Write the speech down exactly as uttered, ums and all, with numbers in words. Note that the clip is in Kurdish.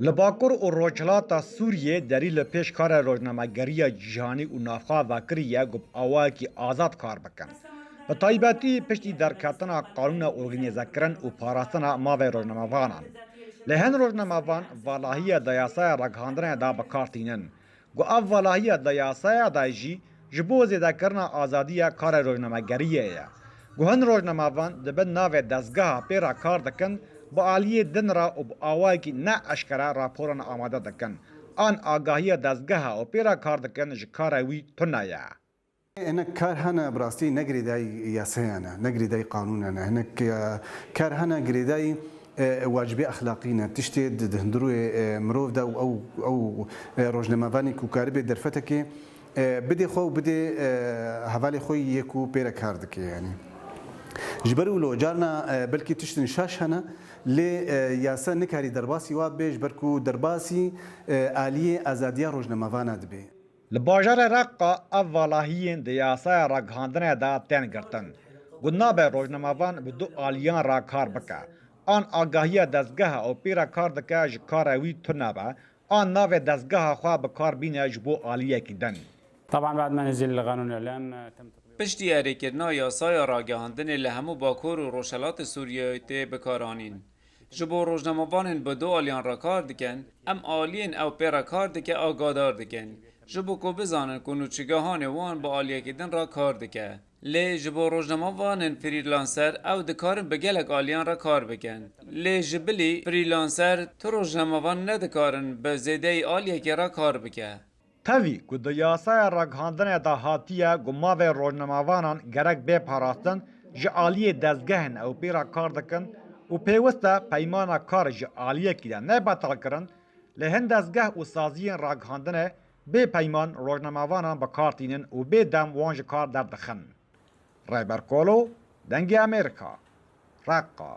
Li Bakur û Rojhilata Sûriyê derî li pêş kara rojnamegeriya cîhanî û navxwe vekiriye ku bi awayekî azad kar bikin. Bi taybetî piştî derketina qanûna organîzekirin û parastina mavê rojnamevanan. Lê hin rojnamevan valahiya di yasaya ragihandinê de bi kar tînin. Ku ev valahiya di yasaya de jî ji bo zêdekirina azadiya kara rojnamegeriyê ye. Ku hin rojnamevan di bin navê dezgeha pê re kar dikin, bi aliyê din re û bi awayekî ne eşkere raporan amade dikin. An agahiya dezgeha û pê re kar dikin ji kara wî tune ye. Hinek kar hene bi rastî ne girêdayî yasaya ne, ne girêdayî qanûna ne. Hinek, e, kar hene girêdayî, e, wacibê exlaqî ne. Tiştê di, di hundirûyê, e, mirov de û ew, ew, e, rojnamevanê ku karibê derfetekê, e, bidê xwe û bidê, e, hevalê xwe yê ku pê re kar dike, yanî. Ji ber wilo carna, e, belkî tiştin şaş hene, lê, e, yasa nikarî derbasî wa bibe, ji ber ku derbasî, e, aliyê azadiya rojnamevana dibe. Li bajarê Reqqa ev valahiyên di yasaya ragihandinê de tên girtin. Ku nabe rojnamevan bi du aliyan re kar bike. An agahiya dezgeha û pê re kar dike ji kara wî tune be, an navê dezgeha xwe bi kar bîne ji bo aliyekî din. طبعا بعد ما نزل القانون الإعلام، آه، تم تطبيق. Piştî erêkirina yasaya ragihandinê li hemû Bakur û Rojhelatê Sûriyeyê tê bikaranîn. Ji bo rojnamevanên bi du aliyan re kar dikin, em aliyên ew pê re kar dike agahdar dikin. Ji bo ku bizanin ku nûçegehanê wan bi aliyekî din re kar dike. Lê ji bo rojnamevanên frîlanser ew dikarin bi gelek aliyan re kar bikin. Lê ji bilî frîlanser tu rojnamevan nedikarin bi zêdeyî aliyekê re kar bike. Tevî ku di yasaya ragihandinê de hatiye ku mavê rojnamevanan gerek bê parastin ji aliyê dezgehên ew pê re kar dikin û pêwist e peymana kar ji aliyekî de neyê betalkirin, lê hin dezgeh û saziyên ragihandinê bê peyman rojnamevanan bi kar tînin û bê dem wan ji kar derdixin. Rêber Kolo, Dengê Amerîka, Reqqa.